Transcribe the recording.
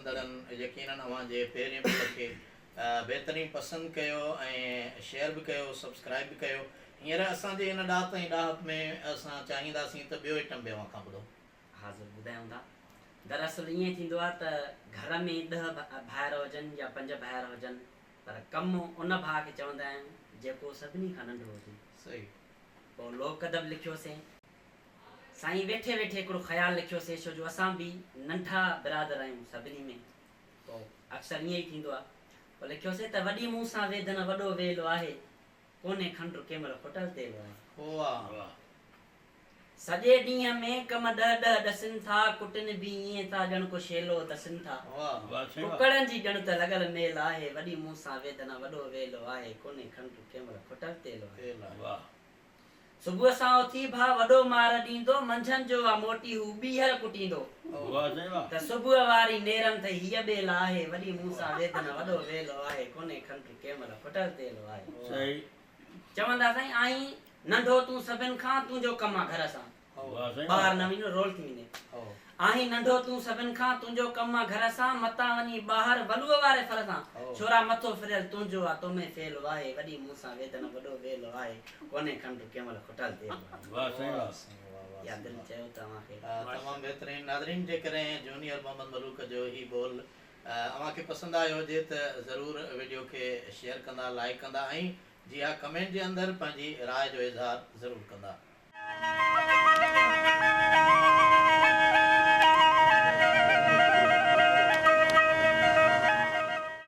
ڏسندڙن يقينن اوهان جي پهرين ٻول کي بهترين پسند ڪيو ۽ شيئر به ڪيو سبسڪرائب به ڪيو. هينئر اسان جي هن ڏات ۽ ڏاهپ ۾ اسان چاهينداسين ته ٻيو ائٽم به اوهان کان ٻڌون. حاضر ٻڌايون ٿا. دراصل ائين ٿيندو آهي ته گهر ۾ ڏهه ڀائر هجن يا پنج ڀائر هجن پر ڪم ان ڀاء کي چوندا آهن جيڪو سڀني کان ننڍو هجي. صحيح. پوء لوڪ ادب لکيوسين. سائين ويٺي ويٺي هڪڙو خيال لکيوسين ڇو جو اسان به ننڍا برادر آهيون سڀني ۾ پوء اڪثر ائين ئي ٿيندو آهي. پوء لکيوسين ته وڏي مون سان ويڌن وڏو ويل آهي ڪونهي کنڊ ڪيمل کٽل تيل آهي. واهه. سڄي ڏينهن ۾ ڪم ڏهه ڏهه ڏسن ٿا، ڪٽن به ائين ٿا ڄڻ ڪو شيلو دسن ٿا. ڪڪڙن جي ڄڻ ته لڳل ميل آهي، وڏي مون سان ويڌن وڏو ويل آهي، ڪونهي کنڊ ڪيمل کٽل تيل آهي. صبح سان اٿي ڀاء وڏو مار ڏيندو، منجهند جو آ موٽي هو ٻيهر ڪٽيندو. ته صبح واري نيرن ٿئي هيء ٻيل آهي، وڏي مون سان ويڌن وڏو ويل آهي، ڪونهي کنڊ ڪيمل کٽل تيل آهي. چوندا سائين آهين ننڍو تون سڀن کان تنهنجو ڪم آ گهر سان ٻاهر نه وڃ رول ٿي ويندين آهين ننڍو تون سڀن کان تنهنجو ڪم آ گهر سان متان وڃين ٻاهر ولوء واري ڦر سان ڇورا مٿو ڦريل تنهنجو آ تو ۾ فعل واهي وڏي مون سان ويڌن وڏو ويل آهي ڪونهي کنڊ ڪنهن مهل کٽل تيل آهي. واه سائين واه يا دل چيو ته اوهان کي. تمام بهترين ناظرين جيڪڏهن جونيئر محمد ملوڪ جو هي ٻول اوهان کي پسند آيو هجي ته ضرور وڊيو کي شيئر ڪندا لائيڪ ڪندا ۽ جي ها ڪمينٽ جي اندر پنهنجي راء جو اظهار ضرور ڪندا.